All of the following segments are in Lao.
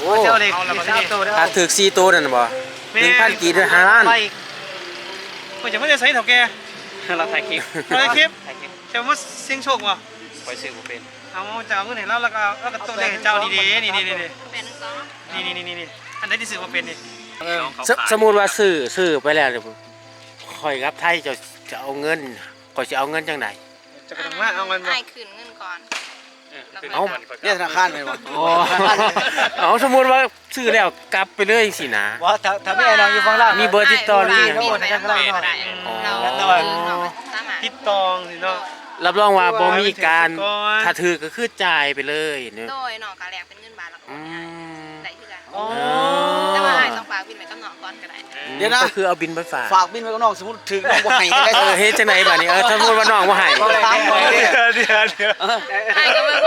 ໂອ້ ເຈົ້າເລກສາມໂຕເດີ ຖ້າຖືກສີ່ໂຕນັ້ນບໍ່ ແມ່ນ ໜຶ່ງພັນກີບ ຫ້າລ້ານ. ຂ້ອຍຈະມາແຕ່ໃສເຖົ້າແກ່? ເຮົາຖ່າຍຄລິບ ຖ່າຍຄລິບ ຖ່າຍຄລິບ ເຈົ້າມາສ່ຽງໂຊກບໍ່? ຂ້ອຍຊື້ບໍ່ເປັນ. ເອົາ ເຈົ້າເອົາເງິນໃຫ້ລາວ ລາວກໍເອົາ ລາວກໍຕົວເລກໃຫ້ເຈົ້າ ນີ້ເດ້ ນີ້ໆໆ ນີ້ໆ ອັນໃດທີ່ຊື້ບໍ່ເປັນນີ້? ເອີ ສ- ສົມມຸດວ່າຊື້ ຊື້ໄປແລ້ວ ຂ້ອຍກັບໄທ ເຈົ້າຈະເອົາເງິນ ຂ້ອຍຊິເອົາເງິນຈັ່ງໃດ? ເຈົ້າກໍຕ້ອງມາເອົາເງິນບໍ່? ອ້າຍຂຶ້ນເງິນກ່ອນ. ເອີ ເອົາ ເລື່ອງທະນາຄານແມ່ນບໍ່? ອໍ ເອົາ ສົມມຸດວ່າຊື້ແລ້ວກັບໄປເລີຍຈັ່ງຊີ້ນະ. ບໍ່ ຖ້າ ຖ້າມີອ້າຍນ້ອງຢູ່ຝັ່ງລາວ ມີເບີຕິດຕໍ່ຫຼືຫຍັງ? ອໍ ຕິດຕໍ່ຈັ່ງຊີ້ເນາະ ຮັບຮອງວ່າບໍ່ມີການ ຖ້າຖືກກໍຄືຈ່າຍໄປເລີຍເນາະ. ໂດຍ ນ້ອງກໍແລກເປັນເງິນບາດ ອືມ ໄດ້ຄືກັນ. ອໍ ແຕ່ວ່າອ້າຍຕ້ອງຝາກບິນໄວ້ກັບນ້ອງກ່ອນກໍໄດ້. ດຽວນະ ກໍຄືເອົາບິນໄປຝາກ ຝາກບິນໄວ້ກັບນ້ອງ ສົມມຸດຖືກນ້ອງບໍ່ໃຫ້ ເອີ ເຮັດຈັ່ງໃດບາດນີ້? ເອີ ສົມມຸດວ່ານ້ອງບໍ່ໃຫ້ ດຽວໆ ຕ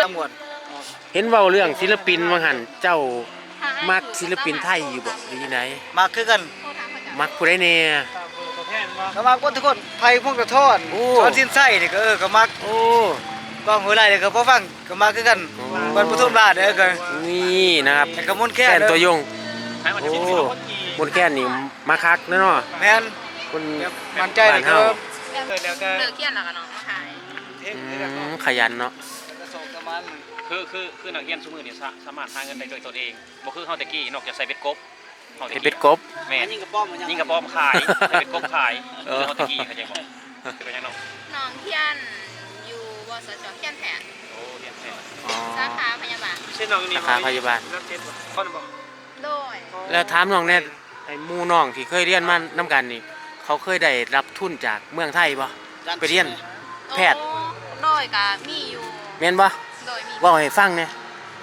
ຳຫຼວດ ເຫັນເວົ້າເລື່ອງສິລະປິນວ່າຫັ້ນ ເຈົ້າມັກສິລະປິນໄທຢູ່ບໍ່ ຫຼືຈັ່ງໃດ? ມັກຄືກັນ. ມັກຜູ້ໃດແດ່? ກໍມັກເບິດທຸກຄົນ ໄຜ່ ພົງສະທອນ ໂອ້ ສອນສິນໄຊນີ້ກໍ ເອີ ກໍມັກ. ໂອ້ ກ້ອງ ຫ້ວຍໄລ່ ນີ້ກໍພໍຟັງ ກໍມາຄືກັນ. ໂອ້ ເພິ່ນປະທຸມລາດເດີ ກໍ ນີ້ນະຄັບ ແລ້ວກໍມົນແຄນ ແຄນ ເດີ ຕົວຍົງ. ໂອ້ ມົນແຄນນີ້ມາຄັກເນາະ. ແມ່ນ ຄົນ ແບບໝັ້ນໃຈ ບ້ານເຮົາ ເລີກຮຽນແລ້ວກໍເນາະ ມາຂາຍ. ອືມ ຂະຫຍັນເນາະ. ຄື ຄື ຄືນັກຮຽນຊຸມື້ນີ້ ສາ ສາມາດຫາເງິນໄດ້ດ້ວຍຕົນເອງ ບໍ່ຄືເຮົາແຕ່ກີ້ ນອກຈາກໃສ່ເບັດກົບ. ເຮັດເບັດກົບ. ແມ່ນ ຍິງກະປອມ ຍິງກະປອມຂາຍ ເຮັດເບັດກົບຂາຍ. ເອີ ເຮົາແຕ່ກີ້ເຂົ້າໃຈບໍ່? ເປັນຫຍັງເນາະ? ນ້ອງຮຽນຢູ່ ວສຈ ຮຽນແພດ. ໂອ້ ຮຽນແພດ ອໍ ສາຂາພະຍາບານ. ສາຂາພະຍາບານ. ໂດຍ ແລ້ວຖາມນ້ອງແດ່ ໄອ້ໝູ່ນ້ອງທີ່ເຄີຍຮຽນມານຳກັນນີ້ ເຂົາເຄີຍໄດ້ຮັບທຶນຈາກເມືອງໄທບໍ່? ໄປຮຽນແພດ. ໂອ້ ໂດຍ ກະມີຢູ່. ແມ່ນບໍ່? ໂດຍ ມີ. ເວົ້າໃຫ້ຟັງແດ່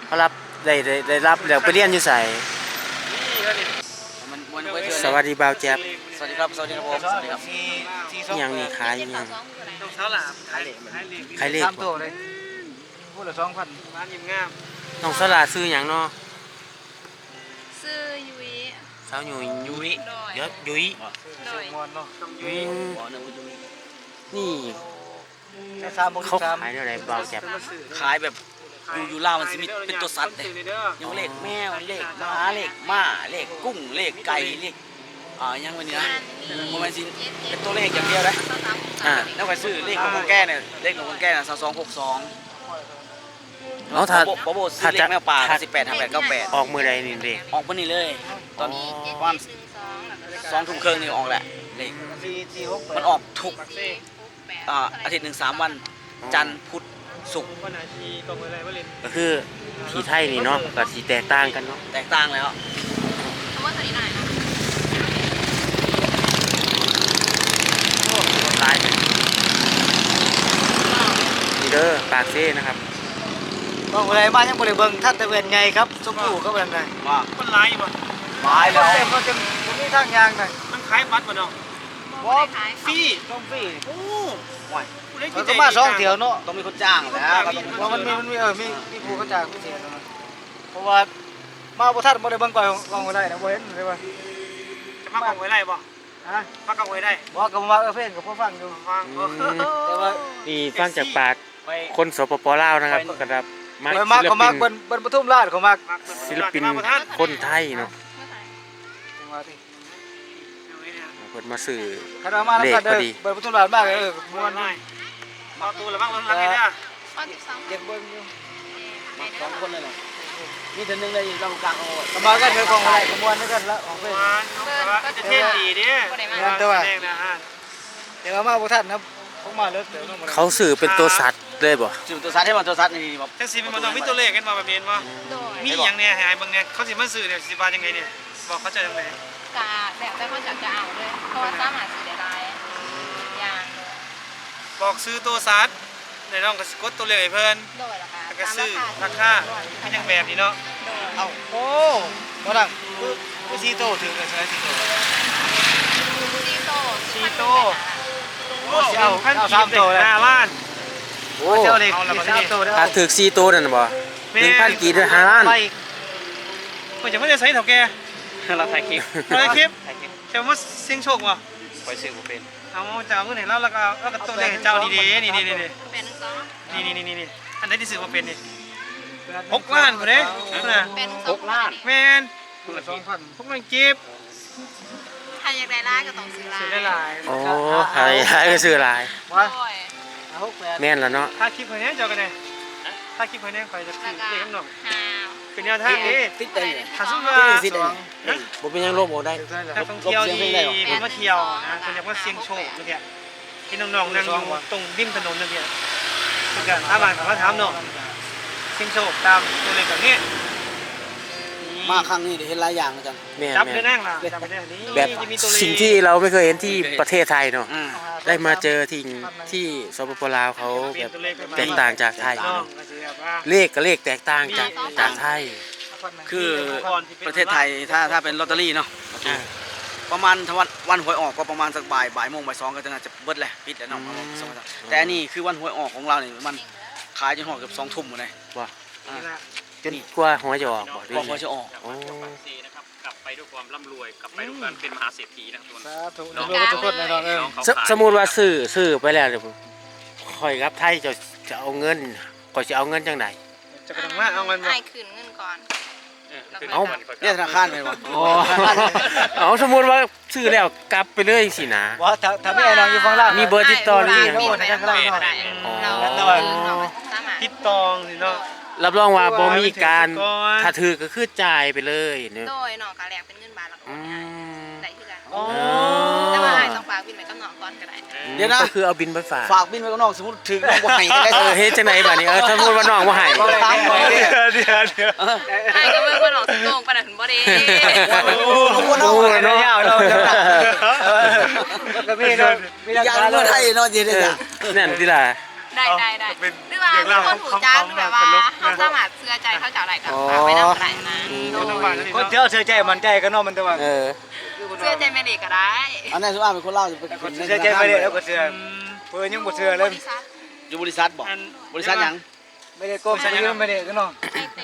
ເຂົາຮັບ ໄດ້ ໄດ້ ໄດ້ຮັບແລ້ວໄປຮຽນຢູ່ໃສ? ສະຫວັດດີບ່າວແຈັບ. ສະຫວັດດີຄັບ ສະຫວັດດີຄັບຜົມ ສະຫວັດດີຄັບ. ອີ່ຫຍັງນີ້ ຂາຍອີ່ຫຍັງ? ຂາຍເລກ ຂາຍເລກ. ຜູ້ລະສອງພັນ. ນ້ອງສາລາຊື່ຫຍັງເນາະ? ຊື່ຍຸ້ຍ. ສາວຍຸ້ຍ. ຍຸ້ຍ. ໂດຍ. ດຽວ ຍຸ້ຍ. ໂດຍ. ອືມ ນີ້ ເຂົາຂາຍແນວໃດບ່າວແຈັບ? ຂາຍແບບ ຢູ່ ຢູ່ລາວມັນຊິມີເປັນຕົວສັດເດ້ ຢ່າງເລກແມວ ເລກໝາ ເລກມ້າ ເລກກຸ້ງ ເລກໄກ່ ເລກ ອ່າ ຫຍັງແບບນີ້ນະ. ບໍ່ແມ່ນຊິເປັນຕົວເລກຢ່າງດຽວເດ້. ອ່າ ແລ້ວຂ້ອຍຊື້ເລກນົກຂົງແກນນີ້ ເລກນົກຂົງແກນນະ ຊາວສອງ ຫົກສອງ. ເອົາ ຖ້າ ບໍ່ ບໍ່ ບໍ່ຊື້ເລກແມວປ່າ ຖ້າ ສິບແປດ ຫ້າແປດ ເກົ້າແປດ. ອອກມື້ໃດນີ້ເລກ? ອອກມື້ນີ້ເລີຍ ຕອນປະມານສອງທຸ່ມເຄິ່ງນີ້ອອກແລ້ວເລກ. ມັນອອກທຸກ ອ່າ ອາທິດໜຶ່ງສາມວັນ ຈັນ ພຸດ ສຸກ. ກໍຄືທີ່ໄທນີ້ເນາະ ກໍຊິແຕກຕ່າງກັນເນາະ. ແຕກຕ່າງແລ້ວ. ໂອ້ ຄົນຫຼາຍເດ້. ນີ້ເດີ ປາກເຊນະຄັບ. ນ້ອງຜູ້ໃດມາຍັງບໍ່ໄດ້ເບິ່ງ ທັນຕະເວັນໃຫຍ່ກັບຊົມພູກັບອັນນັ້ນ. ວ່າ ຄົນຫຼາຍຢູ່ບໍ່? ຫຼາຍແລ້ວ. ຄົນເຕັມ ຄົນເຕັມ ບໍ່ມີທາງຍ່າງນະ. ມັນຂາຍບັດບໍ່ນ້ອງ? ບໍ່ ຟຣີ ສົ່ງຟຣີ. ໂອ້ ໂອ້ຍ ຜູ້ໃດ ເຂົາກໍມາສອງຖ້ຽວເນາະ ຕ້ອງມີຄົນຈ້າງແຫຼະ. ເພາະມັນມີ ມັນມີ ເອີ ມີ ມີຜູ້ເຂົາຈ້າງພິເສດນະ. ເພາະວ່າມາບໍ່ທັນ ບໍ່ໄດ້ເບິ່ງກ້ອງ ກ້ອງຫ້ວຍໄລ່ນະ ບໍ່ເຫັນເລີຍວ່າ. ຈະມາກ້ອງຫ້ວຍໄລ່ບໍ່? ຮະ? ມາກ້ອງຫ້ວຍໄລ່. ບໍ່ ກໍມາ ເອີ ເພງກໍພໍຟັງຢູ່. ຟັງ ອືມ ແຕ່ວ່າ ນີ້ຟັງຈາກປາກ ຄົນ ສປປ ລາວ ນະຄັບ. ຂ້ອຍ ກໍມາ ຂ້ອຍມັກ ກໍມັກເບິດ ເບິດປະທຸມລາດ ຂ້ອຍມັກ ສິລະປິນຄົນໄທເນາະ. ເພິ່ນມາຊື້ເລກພໍດີ. ເບິດປະທຸມລາດມາ ເອີ ມ່ວນຢູ່. ເອົາຕູ້ລະວັງລົດຫຼັງໃຫ້ເດີ. ຢາກເບິ່ງຢູ່ ສອງຄົນເລີຍນະ. ມີເທື່ອໜຶ່ງໄດ້ຢູ່ລຳກາງ ກໍມາກັນເດີ ຂອງໄດ້ກໍມ່ວນຄືກັນລະ ຂອງເພິ່ນ ແຕ່ວ່າ ເອີນເທນດີເດ້. ແມ່ນແຕ່ວ່າ ແຕ່ວ່າມາບໍ່ທັນນະ ຄົງມາເລີກເຕີບເນາະ. ເຂົາຊື້ເປັນໂຕສັດເລີຍບໍ່? ຊື້ເປັນໂຕສັດ ເຫັນບໍ່ ໂຕສັດນີ້ບໍ່? ຈັ່ງຊີ້ແມ່ນບໍ່ ຕ້ອງມີໂຕເລກ ເຫັນບໍ່ ແບບນີ້ເຫັນບໍ່? ໂດຍ. ມີຫຍັງແດ່ ໃຫ້ອ້າຍເບິ່ງແດ່ ເຂົາຊິມາຊື້ນີ້ ຊິວ່າຈັ່ງໃດນີ້ ບອກເຂົາເຈົ້າຈັ່ງໃດ? ກະແລ້ວແຕ່ເຂົາເຈົ້າຈະເອົາເລີຍ ເພາະວ່າສາມາດຊື້ໄດ້ຫຼາຍຢ່າງ. ບອກຊື່ໂຕສັດ ແລ້ວນ້ອງກໍຊິກົດໂຕເລກໃຫ້ເພິ່ນ. ໂດຍ. ແລ້ວກໍ ແລ້ວກໍຊື້ລາຄາ ລາຄາ ມັນຈັ່ງແບບນີ້ເນາະ. ໂດຍ. ເອົ້າ ໂອ້ ບໍ່ດັງ ຄື ຄືສີ່ໂຕ ຖືກເລີຍ ສີ່ໂຕ ສີ່ໂຕ ສີ່ໂຕ. ໂອ້ ຊິເອົາ ໜຶ່ງພັນ ເອົາສາມໂຕເລີຍ ຫ້າລ້ານ. ໂອ້ ເຈົ້າເລກສາມໂຕເດີ ຖ້າຖືກສີ່ໂຕນັ້ນບໍ່? ແມ່ນ ໜຶ່ງພັນກີບ ຫ້າລ້ານ. ຂ້ອຍຈະມາແຕ່ໃສເຖົ້າແກ່? ເຮົາຖ່າຍຄລິບ ເຮົາຖ່າຍຄລິບ ຖ່າຍຄລິບ. ເຈົ້າມາສ່ຽງໂຊກບໍ່? ຂ້ອຍຊື້ບໍ່ເປັນ. ເອົາ ເຈົ້າເອົາເງິນໃຫ້ລາວ ລາວກໍເອົາ ລາວກໍຕົວເລກໃຫ້ເຈົ້າ ນີ້ເດ້ ນີ້ໆໆ ແປດໜຶ່ງສອງ ນີ້ໆໆ ອັນໃດທີ່ຊື້ບໍ່ເປັນນີ້? ຫົກລ້ານພຸ້ນເດ້ ເປັນຫົກລ້ານ ແມ່ນ ຄົນລະສອງພັນ ຫົກລ້ານກີບ. ຖ້າຢາກໄດ້ຫຼາຍກໍຕ້ອງຊື້ຫຼາຍ ຊື້ຫຼາຍໆ ໂອ້ ຖ້າຢາກໄດ້ຫຼາຍກໍຊື້ຫຼາຍ ວ່າ ໂດຍ ຫົກແສນ ແມ່ນລະເນາະ. ຖ້າຄລິບໃຫ້ແດ່ເຈົ້າກໍໄດ້ ຖ້າຄລິບໃຫ້ແດ່ ຂ້ອຍຈະຊື້ເລກນຳນ້ອງ ເປັນແນວທາງເດ້ ຕິດໄດ້ ຖ້າສົມມຸດວ່າ ຕິດໄດ້ ບໍ່ເປັນຫຍັງ ລົບອອກໄດ້ ນັກທ່ອງທ່ຽວທີ່ເພິ່ນມາທ່ຽວນະ ເພິ່ນຢາກມາສ່ຽງໂຊກຈັ່ງຊີ້ ເຫັນນ້ອງໆ ນັ່ງຢູ່ຕົງລິມຖະໜົນຈັ່ງຊີ້ ເພິ່ນກໍສາມາດເຂົ້າມາຖາມນ້ອງ ສ່ຽງໂຊກຕາມຕົວເລກແບບນີ້. ມາຄັ້ງນີ້ໄດ້ເຫັນຫຼາຍຢ່າງອາຈານ ແມ່ນໆ ຈັບໄດ້ນາງລະ ຈັບໄດ້ນີ້ ແບບ ຈະມີຕົວເລກ ສິ່ງທີ່ເຮົາໄມ່ເຄີຍເຫັນທີ່ປະເທດໄທເນາະ ອ່າ ໄດ້ມາເຈີທີ່ ທີ່ ສປປ ລາວ ເຂົາແບບແຕກຕ່າງຈາກໄທເນາະ ເລກກໍເລກແຕກຕ່າງຈາກ ຈາກໄທ ຄືປະເທດໄທ ຖ້າ ຖ້າເປັນລອດເຕີຣີເນາະ ອ່າ ປະມານຖ້າວັນ ວັນຫວຍອອກກໍປະມານສັກບ່າຍ ບ່າຍໂມງ ບ່າຍສອງກໍໜ້າຈະເບິດແລ້ວ ປິດແລ້ວເນາະ ອືມ ປະມານສອງ ແຕ່ອັນນີ້ຄືວັນຫວຍອອກຂອງລາວນີ້ ມັນຂາຍຈົນຮອດເກືອບສອງທຸ່ມພຸ້ນເດ້ ວ່າ ອ່າ ນີ້ລະ ຈົນກວ່າຫວຍຈະອອກບໍ່ ກວ່າຫວຍຈະອອກ ໂອ້ ກັບໄປດ້ວຍຄວາມລ່ຳລວຍ ກັບໄປດ້ວຍການເປັນມະຫາເສດຖີນະທຸກຄົນ ສາທຸ ເນາະ ທຸກຄົນແນ່ນອນ ເອີ ສົມ ສົມມຸດວ່າຊື້ ຊື້ໄປແລ້ວ ຂ້ອຍກັບໄທ ເຈົ້າຈະເອົາເງິນ ຂ້ອຍຊິເອົາເງິນຈັ່ງໃດ? ເຈົ້າກໍຕ້ອງມາເອົາເງິນບໍ່? ອ້າຍຂຶ້ນເງິນກ່ອນ ເອີ ເອົາ ເອົາ ເນຍ ທະນາຄານແມ່ນບໍ່? ອໍ ເອົາ ສົມມຸດວ່າຊື້ແລ້ວກັບໄປເລີຍຈັ່ງຊີ້ນະ ບໍ່ ຖ້າ ຖ້າມີອ້າຍນ້ອງຢູ່ຝັ່ງລາວ ມີເບີຕິດຕໍ່ຫຼືຫຍັງ? ອໍ ຕິດຕໍ່ຈັ່ງຊີ້ເນາະ ຮັບຮອງວ່າບໍ່ມີການ ຖ້າຖືກກໍຄືຈ່າຍໄປເລີຍເນາະ ໂດຍ ນ້ອງກໍແລກເປັນເງິນບາດ ອືມ ໄດ້ຄືກັນ ອໍ ເອີ ແຕ່ວ່າອ້າຍຕ້ອງຝາກບິນໄວ້ກັບນ້ອງກ່ອນກໍໄດ້ ດຽວນະ ກໍຄືເອົາບິນໄປຝາກ ຝາກບິນໄວ້ກັບນ້ອງ ສົມມຸດຖືກນ້ອງບໍ່ໃຫ້ ເອີ ເຮັດຈັ່ງໃດບາດນີ້? ເອີ ສົມມຸດວ່ານ້ອງບໍ່ໃຫ້ ດຽວໆ ອ້າຍກໍເບິ່ງວ່ານ້ອງຊິໂກງປານນັ້ນບໍ່ເດ້ ໂອ້ໂຫ ເນາະ ຍາວເນາະ ກໍມີເນາະ ມີຫຼັກຖານເນາະ ໄທເນາະ ຊິໄດ້ ເອີ ຈັ່ງ ນັ້ນຕິລະ ໄດ້ ໄດ້ ໄດ້ ຫຼືວ່າມີຄົນຮູ້ຈັກ ຫຼືແບບວ່າເຮົາສາມາດເຊື່ອໃຈເຂົາເຈົ້າໄດ້ກໍຝາກໄວ້ນຳກໍໄດ້ນະ ອືມ ຄົນທີ່ເຮົາເຊື່ອໃຈໝັ້ນໃຈກັນເນາະ ມັນແຕ່ວ່າ ເອີ ເຊື່ອໃຈແມ່ເລກກໍໄດ້ ອັນນັ້ນຄືວ່າເປັນຄົນລາວ ເຊື່ອໃຈແມ່ເລກແລ້ວກໍເຊື່ອ ອືມ ເພິ່ນຍັງບໍ່ເຊື່ອເລີຍ ຢູ່ບໍລິສັດບໍ່? ບໍລິສັດຫຍັງ? ແມ່ເລກກໍຊື້ແມ່ເລກເນາະ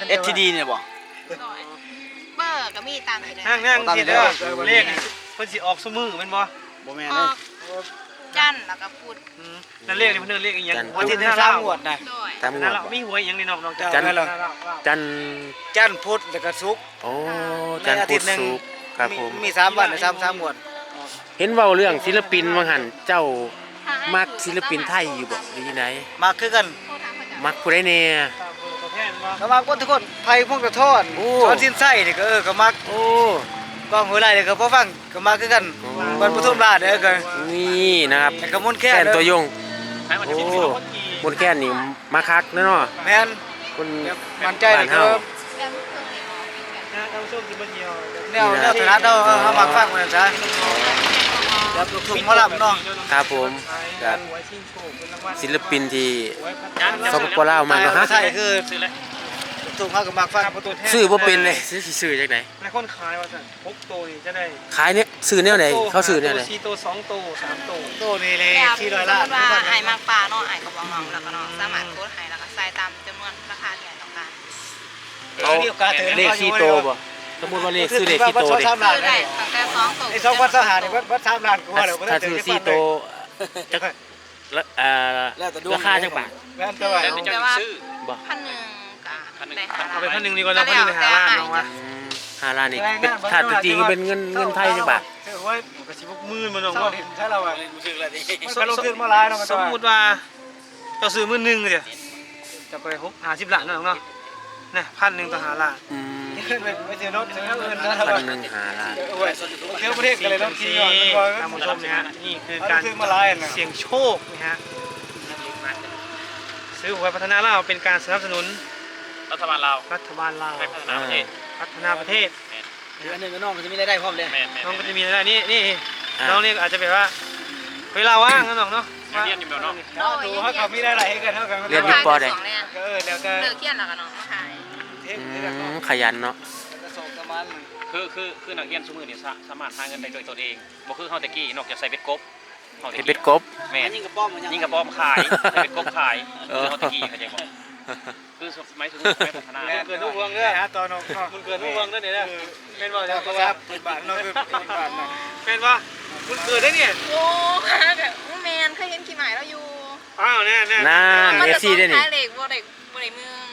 ເອັສທີດີ ນີ້ບໍ່? ໂດຍ ເບີກໍມີຕາມນີ້ແຫຼະ ນາງໆ ຊິເດີ ເລກນີ້ເພິ່ນຊິອອກຊຸມື້ແມ່ນບໍ່? ບໍ່ແມ່ນ ອອກຈັນ ແລ້ວກໍພຸດ ອືມ ແລ້ວເລກນີ້ເພິ່ນເອີ້ນເລກອີ່ຫຍັງ? ຈັນ ຫົວທິດ ສາມງວດນະ ໂດຍ ສາມງວດ ແລ້ວມີຫວຍອີ່ຫຍັງນີ້ນ້ອງ ນອກຈາກ ຈັນ ຈັນ ຈັນ ພຸດ ແລ້ວກໍສຸກ ໂອ້ ຈັນ ພຸດ ສຸກ ຄັບຜົມ ມີ ມີສາມວັນ ສາມ ສາມງວດ ເຫັນເວົ້າເລື່ອງສິລະປິນວ່າຫັ້ນ ເຈົ້າມັກສິລະປິນໄທຢູ່ບໍ່ ຫຼືຈັ່ງໃດ? ມັກຄືກັນ ມັກຜູ້ໃດແດ່? ກໍມັກໝົດທຸກຄົນ ໄຜ່ ພົງສະທອນ ໂອ້ ສອນສິນໄຊນີ້ກໍ ເອີ ກໍມັກ ໂອ້ ກ້ອງ ຫ້ວຍໄລ່ ນີ້ກໍພໍຟັງ ກໍມາຄືກັນ ໂອ້ ເພິ່ນປະທຸມລາດເດີ ກໍ ນີ້ນະຄັບ ແລ້ວກໍມົນແຄນ ແຟນຕັວຍົງ ໂອ້ ມົນແຄນນີ້ມາຄັກເນາະ ແມ່ນ ຄົນ ແບບໝັ້ນໃຈ ບ້ານເຮົາ ແນວ ແນວຖະໜັດເຮົາ ເຮົາມັກຟັງວ່າຊັ້ນຊະ ແບບລູກທຸ່ງໝໍລຳເນາະ ຄັບຜົມ ກໍສິລະປິນທີ່ ສປປ ລາວ ມັກເນາະ ໃຊ່ ຄືລູກທຸ່ງເຮົາກໍມັກຟັງ ຊື້ບໍ່ເປັນເດ້ ຊິຊື້ຈັ່ງໃດ? ແລ້ວຄົນຂາຍວ່າຊັ້ນ ຫົກໂຕນີ້ຈະໄດ້ ຂາຍແນວ ຊື້ແນວໃດ? ເຂົາຊື້ແນວໃດ? ສີ່ໂຕ ສອງໂຕ ສາມໂຕ ໂຕນີ້ແຫຼະ ສີ່ຮ້ອຍລ້ານ ສົມມຸດວ່າອ້າຍມັກປາເນາະ ອ້າຍກໍບອກນ້ອງ ແລ້ວກໍນ້ອງສາມາດກົດໃຫ້ ແລ້ວກໍໃສ່ຕາມຈຳນວນລາຄາທີ່ອ້າຍຕ້ອງການ ເອົາ ມີໂອກາດຖືກ ເລກສີ່ໂຕບໍ່? ສົມມຸດວ່າເລກ ຊື້ເລກສີ່ໂຕເດ້ ຊື້ໄດ້ຕັ້ງແຕ່ສອງໂຕ ໃນສອງພັນຊາວຫ້ານີ້ເບິດ ເບິດສາມລ້ານກວ່າແລ້ວ ຖ້າຖືກສີ່ໂຕ ຈັກ ລາ ອ່າ ລາຄາຈັກບາດ? ແມ່ນແຕ່ວ່າ ແຕ່ວ່າ ບໍ່ ພັນໜຶ່ງກໍໄດ້ຫ້າລ້ານ ເອົາໄປພັນໜຶ່ງດີກວ່າເນາະ ພັນໜຶ່ງໄດ້ຫ້າລ້ານເນາະ ອືມ ຫ້າລ້ານນີ້ ຖ້າຕົວຈິງເປັນເງິນ ເງິນໄທຈັກບາດ? ໂອ້ຍ ມັນກໍສິບຫົກໝື່ນບໍ່ນ້ອງເນາະ ມັນກໍລົງທຶນມາຫຼາຍເນາະ ສົມມຸດວ່າ ເຈົ້າຊື້ໝື່ນໜຶ່ງເດ ຈະໄປຫົກ ຫ້າສິບລ້ານເນາະ ນະ ພັນໜຶ່ງຕໍ່ຫ້າລ້ານ ອືມ ໄປຊື້ລົດຊື້ແນວອື່ນນະ ພັນໜຶ່ງຫ້າລ້ານ ໂອ້ຍ ທ່ານຜູ້ຊົມນະ ນີ້ຄືການສ່ຽງໂຊກນະຮະ ຊື້ຫວຍພັດທະນາລາວ ເປັນການສະໜັບສະໜູນລັດຖະບານລາວ ລັດຖະບານລາວ ພັດທະນາປະເທດ ພັດທະນາປະເທດ ແມ່ນ ຄືອັນໜຶ່ງກໍນ້ອງກໍຈະມີລາຍໄດ້ພ້ອມເດ້ ແມ່ນໆ ນ້ອງກໍຈະມີລາຍໄດ້ ນີ້ ນີ້ ອ່າ ນ້ອງນີ້ອາດຈະແບບວ່າ ເວລາວ່າງເນາະ ນ້ອງເນາະ ຮຽນຢູ່ແມ່ນເນາະ ໂດຍ ເຮົາກໍມີລາຍໄດ້ຄືກັນ ເຮົາກໍ ຮຽນຢູ່ ປ.ໃດ? ເລີກຮຽນແລ້ວກໍນ້ອງມາຂາຍ ອືມ ຂະຫຍັນເນາະ ແລ້ວກໍສອກສະໝານ ຄື ຄື ຄືນັກຮຽນຊຸມື້ນີ້ສາ ສາມາດຫາເງິນໄດ້ດ້ວຍຕົນເອງ ບໍ່ຄືເຮົາແຕ່ກີ້ ນອກຈາກໃສ່ເບັດກົບ ເຮົາແຕ່ກີ້ ເຮັດເບັດກົບ ແມ່ນ ຍິງກະປ້ອມ ຍິງກະປ້ອມຂາຍ ໃສ່ເບັດກົບຂາຍ ເອີ ຄືເຮົາແຕ່ກີ້ ເຂົ້າໃຈບໍ່? ຄືສະໄໝຊຸມື້ ສະໄໝພັດທະນາ ແມ່ນ ເກີດຮູ້ເລື່ອງເດີ ຫາຕໍ່ນອກ ມັນເກີດຮູ້ເລື່ອງເດີນີ້ເດີ ແມ່ນບໍ່? ເຈົ້າພາສາພື້ນບ້ານເນາະ ຄືພື້ນບ້ານເນາະ ແມ່ນບໍ່? ມັນເກີດໄດ້ນີ້ ໂອ້ ແບບ ໂອ້ ແມ່ນ ເຄີຍເຫັນຂີ້ໝ້າຍລາວຢູ່ ອ້າວ ແນ່ໆ ນັ້ນ ເອັຟຊີ ເດ້ນີ້ ຂາຍເລກບໍ່ໄດ້ ບໍ່ໄດ້ເມືອງ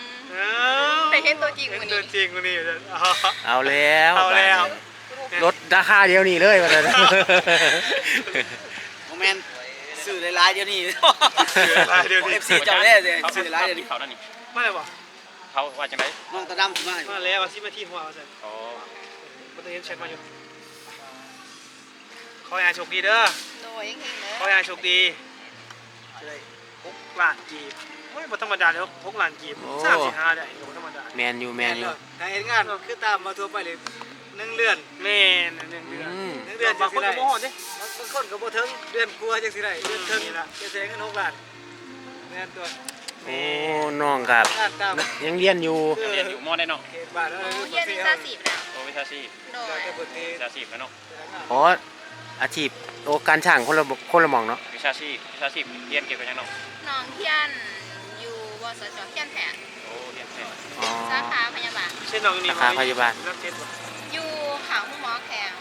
ໄດ້ເຫັນຕົວຈິງມື້ນີ້ ເຫັນຕົວຈິງມື້ນີ້ ເອົາແລ້ວ ເອົາແລ້ວ ບາດນີ້ ລົດລາຄາດຽວນີ້ເລີຍວ່າຊັ້ນ. ບໍ່ແມ່ນ ຊື້ຫຼາຍໆດຽວນີ້ ຊື້ຫຼາຍໆດຽວນີ້ ເອັຟຊີເຈົ້າແດ່ ຊື້ຫຼາຍໆດຽວນີ້. ເຂົ້ານັ້ນນີ້ ມາແລ້ວບໍ່? ເຂົາວ່າຈັ່ງໃດ? ນ້ອງຕາດຳຊິມາຢູ່ ມາແລ້ວ ວ່າສິບນາທີຮອດວ່າຊັ້ນ. ອໍ ບໍ່ໄດ້ເຫັນແຊັດມາຢູ່. ຂໍໃຫ້ອ້າຍໂຊກດີເດີ. ໂດຍ ເຮັງໆເດີ. ຂໍໃຫ້ອ້າຍໂຊກດີ ຈະໄດ້ຫົກລ້ານກີບ. ໂອ້ຍ ບໍ່ທຳມະດາເລີຍ ຫົກລ້ານກີບ. ໂອ້ ສ້າງຊິຫາໄດ້ ບໍ່ທຳມະດາ. ແມ່ນຢູ່ ແມ່ນຢູ່. ຖ້າເຮັດງານຄືຕາມມາທົ່ວໄປເລີຍ ໜຶ່ງເດືອນ. ແມ່ນ ໜຶ່ງເດືອນ. ອືມ ໜຶ່ງເດືອນຈັ່ງຊິໄດ້. ບາງຄົນກໍບໍ່ຮອດເດ້. ບາງຄົນກໍບໍ່ເຖິງເດືອນກວ່າຈັ່ງຊິໄດ້. ເດືອນເຄິ່ງ ນີ້ລະ ຈະໄດ້ເງິນຫົກລ້ານ. ແມ່ນຕົວະ. ໂອ້ ແມ່ນ ນ້ອງກໍ ງານຕາມ ຍັງຮຽນຢູ່. ເອີ ຍັງຮຽນຢູ່ ມໍໃດເນາະ? ເຂດບ້ານເຮົາ ຮຽນວິຊາຊີບແລ້ວ. ໂອ້ ວິຊາຊີບ. ໂດຍ ແລ້ວແຕ່ເພິ່ນເຮັດ ວິຊາຊີບແລ້ວເນາະ. ອໍ ອາຊີບ ໂອ້ ການຊ່າງຄົນລະ ຄົນລະໝ່ອງເນາະ. ວິຊາຊີບ ວິຊາຊີບ ຮຽນກ່ຽວກັບຫຍັງເນາະ? ນ້ອງຮຽນຢູ່ ວສຈ ຮຽນແພດ. ໂອ້ ຮຽນແພດ. ອໍ ສາຂາພະຍາບານ. ເຊັ່ນນ້ອງນີ້ ສາຂາພະຍາບານ ຢູ່ຂ້າງໂຮງໝໍແຂວງ.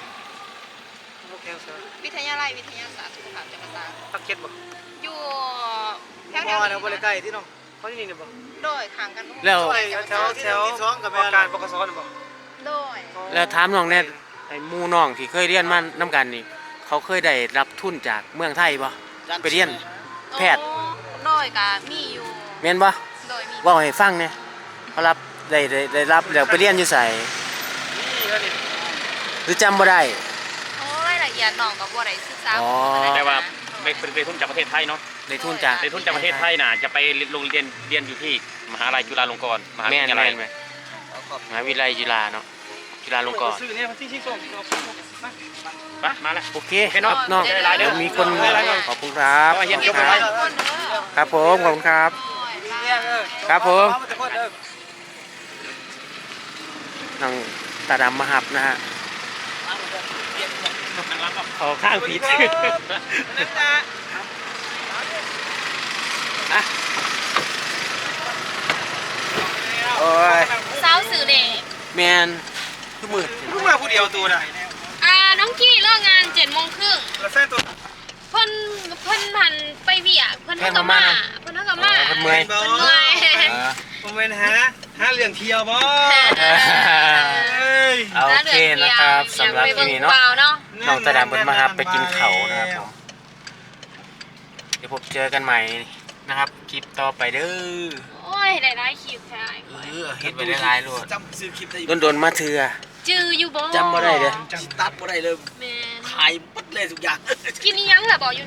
ໂຮງໝໍແຂວງໃສ? ວິທະຍາໄລວິທະຍາສາດສຸຂະພາບຈັກກະຕາ. ພາກເຈັດບໍ່? ຢູ່ແຖວໆນີ້. ບໍ່ໄດ້ໃກ້ຕິນ້ອງ. ເຂົາຢູ່ນີ້ນີ້ບໍ່? ໂດຍ ຂ້າງກັນ. ແລ້ວ ແຖວ ແຖວ ແຖວທີ່ໜຶ່ງ ທີ່ສອງກໍແມ່ນ ການ ປກສ ນັ້ນບໍ່? ໂດຍ. ແລ້ວຖາມນ້ອງແດ່ ໄອ້ໝູ່ນ້ອງທີ່ເຄີຍຮຽນມານຳກັນນີ້ ເຂົາເຄີຍໄດ້ຮັບທຶນຈາກເມືອງໄທບໍ່? ໄປຮຽນແພດ. ໂດຍ ກໍມີຢູ່. ແມ່ນບໍ່? ໂດຍ ມີ. ເວົ້າໃຫ້ຟັງແດ່ ເຂົາຮັບ ໄດ້ ໄດ້ ໄດ້ຮັບແລ້ວໄປຮຽນຢູ່ໃສ ຫຼືຈຳບໍ່ໄດ້? ໂອ້ຍ ລາຍລະອຽດນ້ອງກໍບໍ່ໄດ້ສຶກສາ. ອໍ ແຕ່ວ່າໄດ້ ໄດ້ທຶນຈາກປະເທດໄທເນາະ. ໄດ້ທຶນຈາກ ໄດ້ທຶນຈາກປະເທດໄທນະ ຈະໄປລົງຮຽນ ຮຽນຢູ່ທີ່ມະຫາໄລຈຸລາລົງກອນ ມະຫາວິທະຍາໄລ. ແມ່ນໆ ມະຫາວິທະຍາໄລຈຸລາເນາະ ຈຸລາລົງກອນ. ໄປ ມາແລ້ວ. ໂອເຄ ໂອເຄເນາະ ນ້ອງ ເດີ ມີຄົນ ຂອບຄຸນຄັບ. ຂໍໃຫ້ຮຽນຈົບໄວໆ. ຄັບຜົມ ຂອບຄຸນຄັບ. ຄັບຜົມ. ນ້ອງຕາດຳມາຮັບນະຮະ. ເຂົ້າທາງຜິດ. ໂອ້ຍ ສາວຊື່ເດ. ແມ່ນ ຄືມືດ. ມຶງມາຜູ້ດຽວໂຕນະ? ອ່າ ນ້ອງກີ້ເລີກງານເຈັດໂມງເຄິ່ງ ແລ້ວແຟນໂຕ? ເພິ່ນ ເພິ່ນຫັ້ນໄປວຽກ ເພິ່ນ ເພິ່ນກໍມາ ເພິ່ນກໍມາ. ອໍ ເພິ່ນເມື່ອຍ ເພິ່ນເມື່ອຍ. ເອີ ບໍ່ແມ່ນຫາ ຫາເລື່ອງທ່ຽວບໍ່? ເອີຍ ໂອເຄນະຄັບ ສຳລັບຄລິບນີ້ເນາະ ນ້ອງຕາດຳເພິ່ນມາຮັບໄປກິນເຂົ້ານະຄັບຜົມ. ດຽວພົບເຈີກັນໃໝ່ນະຄັບ ຄລິບຕໍ່ໄປເດີ. ໂອ້ຍ ໄດ້ຫຼາຍຄລິບແທ້. ເອີ ເຮັດໄວ້ຫຼາຍໆໂລດ ຈຳຊື່ຄລິບໄດ້ຢູ່ ດົນໆມາເທື່ອ. ຈື່ຢູ່ບໍ່? ຈຳບໍ່ໄດ້ເດີ ຊິຕັດບໍ່ໄດ້ເລີຍ. ແມ່ນ ຂາຍໝົດເລີຍທຸກຢ່າງ. ກິນອີ່ຫຍັງລະບໍ່ຢູ່?